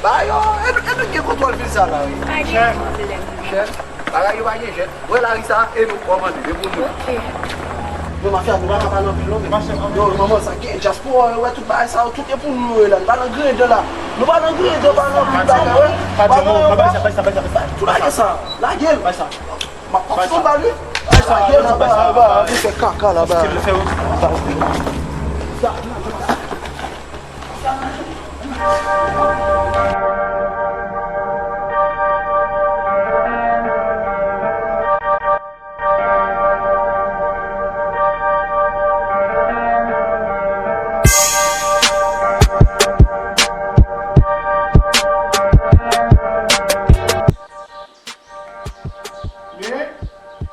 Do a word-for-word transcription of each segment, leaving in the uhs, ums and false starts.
Ba yo, e nou, e nou gen kontwòl vil sa la, wi. Pa gen pwoblèm. Chèf, bagay yo pa gen jèt. Wè lari sa, e nou kòmande, e pou nou. Ok. Yo, mafya, nou pa ka pale anpil, non, men. Yo, manman, sa gen dyaspora, yo, wè tout bagay sa, yo, tout e pou nou, yo, la. Nou pa nan griyen dan la. Nou pa nan griyen dan, pa nan anpil bagay, wè. Pa di yon mo, bay sa, bay sa, bay sa, bay sa. Tout bagay sa, lage l. Bay sa. M ap fè yon bal, wi. Bay sa, bay sa, bay sa. Bay sa, bay sa. Bay sa, bay sa.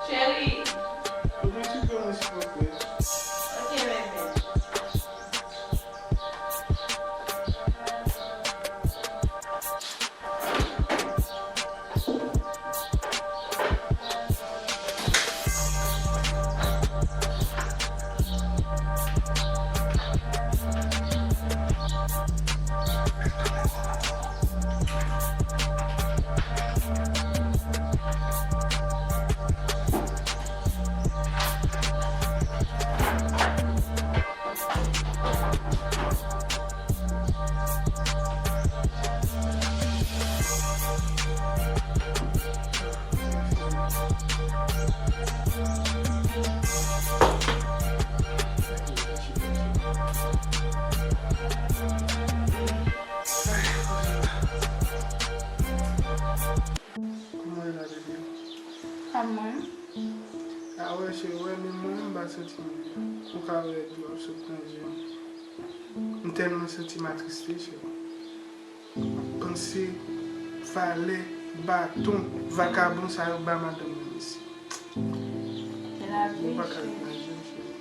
Cheri. Ok, bebe. Kòman w ye la, bebe? A mwen? A wè, cheri, wè, menm mwen, m pa santi m byen. Ou ka wè dlo ap sot nan je m. M tèlman santi m atriste, cheri. M ap panse valè baton vakabon sa yo ba madanm nan, mesye. Se lavi, cheri. Ou pa ka imajine, cheri.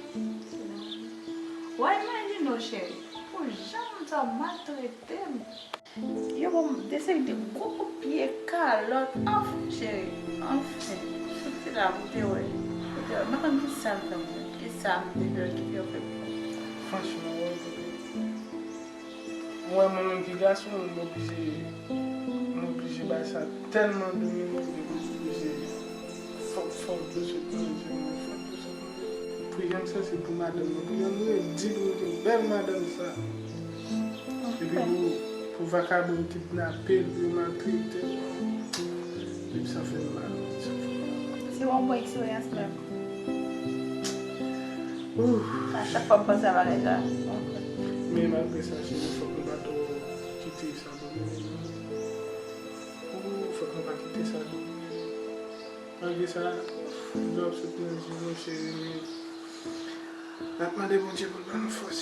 Se lavi. W a imajine w, cheri, pou jan moun sa yo maltrete m. Yo ban m de seri de gwo kout pye, kalòt, anfen, cheri, anfen. Soti la pou te wè, pou te wè. M pa konn kisa m fè, mwen. Kisa m te fè, ki fè yo fè m. Franchman, wè, bebe. Mwen, mwen menm ki gason, m oblije, m oblije bay sa tèlman domine m, m oblije fò, fò dlo sot nan je m, fò dlo sot nan je m. Pou jan m santi pou madanm nan, pou jan m redi pou mete bèl madanm sa. Epi pou, pou vakabon kidnape l, pou yo maltrete l. Epi sa fè m mal, sa fè m mal. Se yon bon eksperyans menm. Ouf. A chak fwa m panse a bagay sa. Men malgre sa, cheri, fòk nou pa twò kite sa domine nou. Ouf, fòk nou pa kite sa domine nou. Malgre sa, dlo ap sot nan je nou, cheri, men n ap mande Bondye pou l ban nou fòs,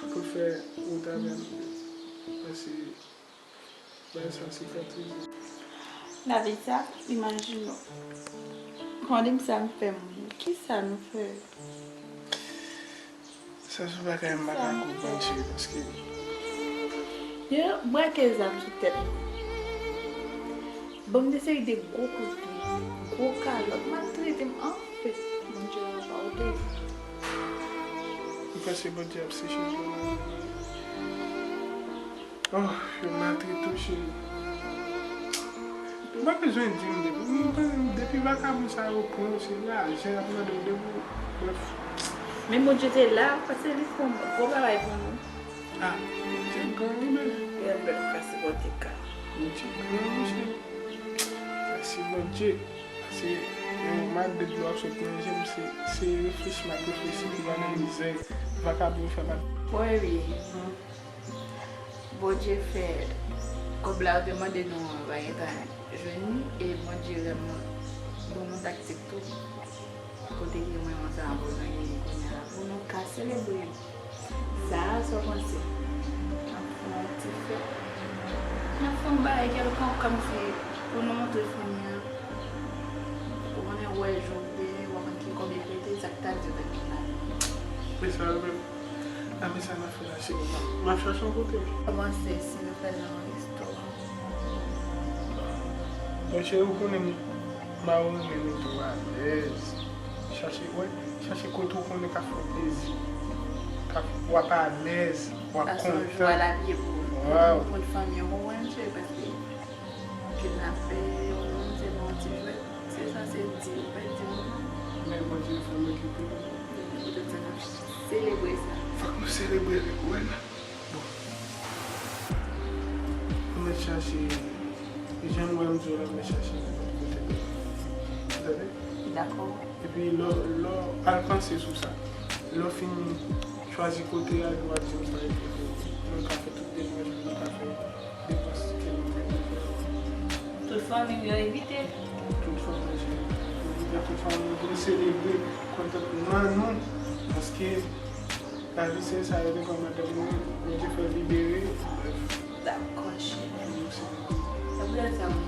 pou l fè wout avè nou. Paske bagay sa sikantrize. David, sa, imajine w. Konnen m sa m fè moun. Kisa nou fè? Sa se yon bagay m pa ka konprann, cheri, paske yo brake zam sou tèt mwen. Ban m de seri de gwo kout pye, gwo kalòt, maltrete m anfen. Bondye pa pawòl de. M panse Bondye ap seche dlo nan je m. Oh, yo maltrete w, cheri. Ou pa bezwen di m depi, m panse depi vakabon sa yo pran w, se lajan y ap mande w depi w, brèf. Men Bondye te la, paske li fè yon gwo bagay pou nou. Ah, Bondye gran wi, men. Li ap bèf ka sipòte ka. Bondye gran wi, cheri. Mèsi Bondye. Se, eh, malgre dlo ap sot nan je m, se, se reflechi m ap reflechi pou m pa nan mizè vakabon fè m ap. Wi, wi. Bondye fè kòb la yo te mande nou an pa gentan jwenn li, e Bondye rèlman ban nou taktik tou. Kote ke mwen menm sa a pou nou genyen kounye a la, pou nou ka selebre. Sa a, sa w panse? N ap fè yon ti fèt. N ap fè yon bagay kèlkonk kòmsi pou nou montre fanmi an. Ou konnen, ou wè jou, ou konnen ki kòb li prete, sa k ta di w menm la. Men sa yo menm. A, men sa n ap fè la, cheri. M ap chache yon kote. Kòmanse si nou fè l nan yon restoran. Bon, cheri, ou konnen m, m a renmen mete w alèz. Chache, wè, chache kote ou konnen k ap fè w plezi. K ap, w ap alèz, w ap kontan. Paske yon jou al abiye pou ou. Waw. Pou fanmi an, konprann, cheri, paske kidnapè yon moun, se pa yon ti jwèt. Se sa, se di, ou pa di moun. Men Bondye fè m okipe. Poutèt sa, n ap selebre sa. Fòk nou selebre avèk Wena. Bon. Mwen mèt chache, jan m wè m di w la, mwen mèt chache nenpòt kote. Ou tande? Dakò. Epi lè w, lè w al panse sou sa. Lè w fin chwazi kote a, ou a di m sa, epi nou ka fè tout demach, nou ka fè depans ke nou vle fè. Tout fanmi m yo envite. Tout fanmi m yo envite, tout fanmi m yo vin selebre kontantman nou, paske lavi se sa, yo te pran madanm mwen, Bondye fè l libere, brèf. Dakò, cheri. Sa pou lè sa, mwen.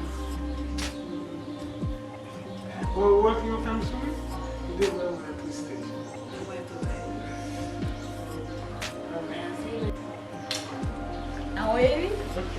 Ou, ou wè ki yo fè m souri? Ou te vrèman atriste. Mwen tou, mwen. Mèsi. Ah, wi, wi. Ok.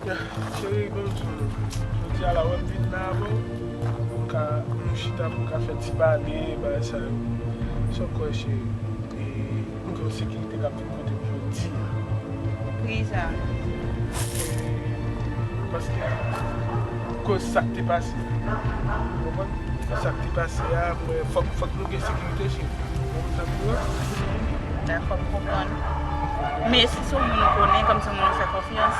Ya, cheri, ban m di w non. Jodi a la, wè m vin la avan w, pou m ka, pou nou chita, pou nou ka fè ti pale, bagay sa yo. Sa w kwè, cheri? E, nou gen yon sekirite k ap vin kote m jodi a. Poukisa? Paske, koz sa k te pase. Ou konprann? Sa k te pase a, mwen, fòk, fòk nou gen sekirite, cheri. Ou konprann sa m di w la? Dakò, m konprann. Men si se yon moun ou konnen, kòm se yon moun ou fè konfyans,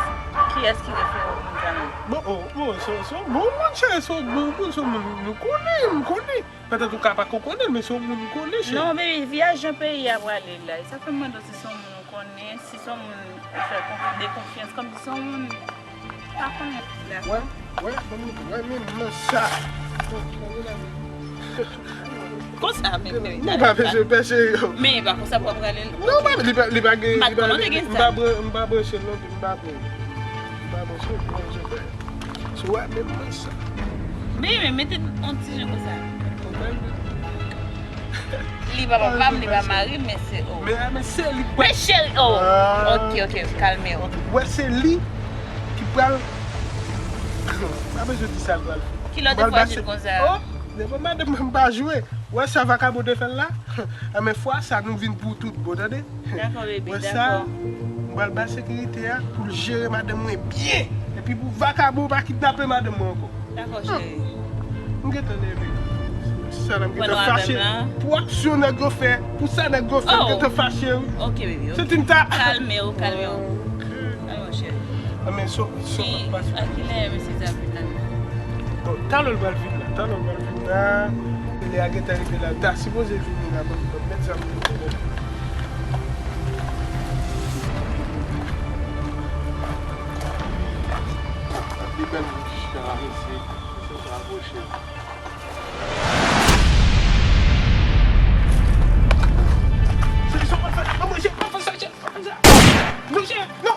kiyès ki refere w moun sa menm? Bon, oh, bon, se, se yon bon moun, cheri, se yon bon moun, se yon moun nou konnen, m konnen. Petèt ou ka pa ko konnen l, men se yon moun m konnen, cheri. Non, baby, vyaj jan peyi a prale la. E sa fè m mande w si se yon moun ou konnen, si se yon moun ou fè konf-, de konfyans, kòmsi se yon moun pa konnen. Wè, wè, ban m, wè, men, men sa. Konsa, men, men, men pa bezwen pèse yo. Men pa konsa pou ap prale l. Non, pa, li pa, li pa gen, li pa, li, m pa bran-, m pa branche l non, m pa pran. M pa branche l, m pa bezwen fè. Sou wè, men mwen sa. Men, men, mete yon ti jan konsa. Li pa papa m, li pa mari m, men se, oh. Men, men se li k pral. Men cheri, oh. Ah. Ok, ok, kalme w. Ok, wè, se li ki pral. Pa bezwen di sa l pral fè. Ki lè w te fwa di l konsa? Oh, devan madanm mwen m pa jwe. Wè sa vakabon te fè l la? Enben fwa sa nou vin pou tout bon, tande? Dakò, bebe, dakò. Wè sa, m pral ba sekirite a pou l jere madanm mwen byen. Epi pou vakabon pa kidnape madanm mwen ankò. Dakò, cheri. M gentan nève. Sa la m gentan fache. Pou aksyon nèg yo fè, pou sa nèg yo fè, m gentan fache, wi. Ok, bebe, ok. Se ti m ta. Kalme w, kalme w. Kalme w, cheri. Enben, so, so, pa sou. A kilè mesye sa vin la? Bon, talè l pral vin la, talè l pral vin la. Lè a gentan rive la, l ta sipoze vini la, bon, bon, met zam nan. Li bèl moun ki chita la, mesye. Mesye sa apwoche. Cheri, sa w pral fè? Non, monchè, pa fè sa, cheri, pa fè sa. Monchè, non!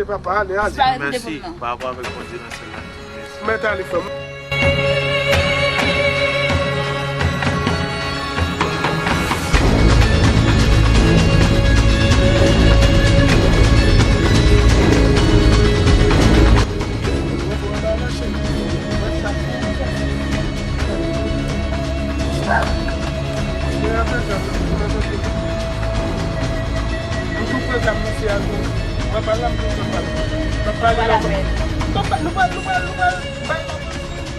ale papa, ale, ale. Disparèt nan telefòn nan. Mèsi, pa rapò avèk Bondye nan syèl la. Mèt ale, frè m. Nou pral, nou pral, nou pral, nou pral, nou pral,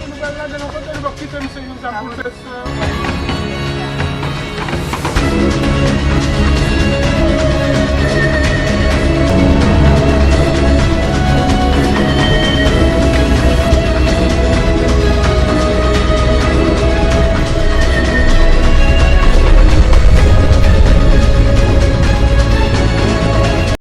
nou pral lage nan kote, nou p ap kite misye jwenn sa pou l fè sa.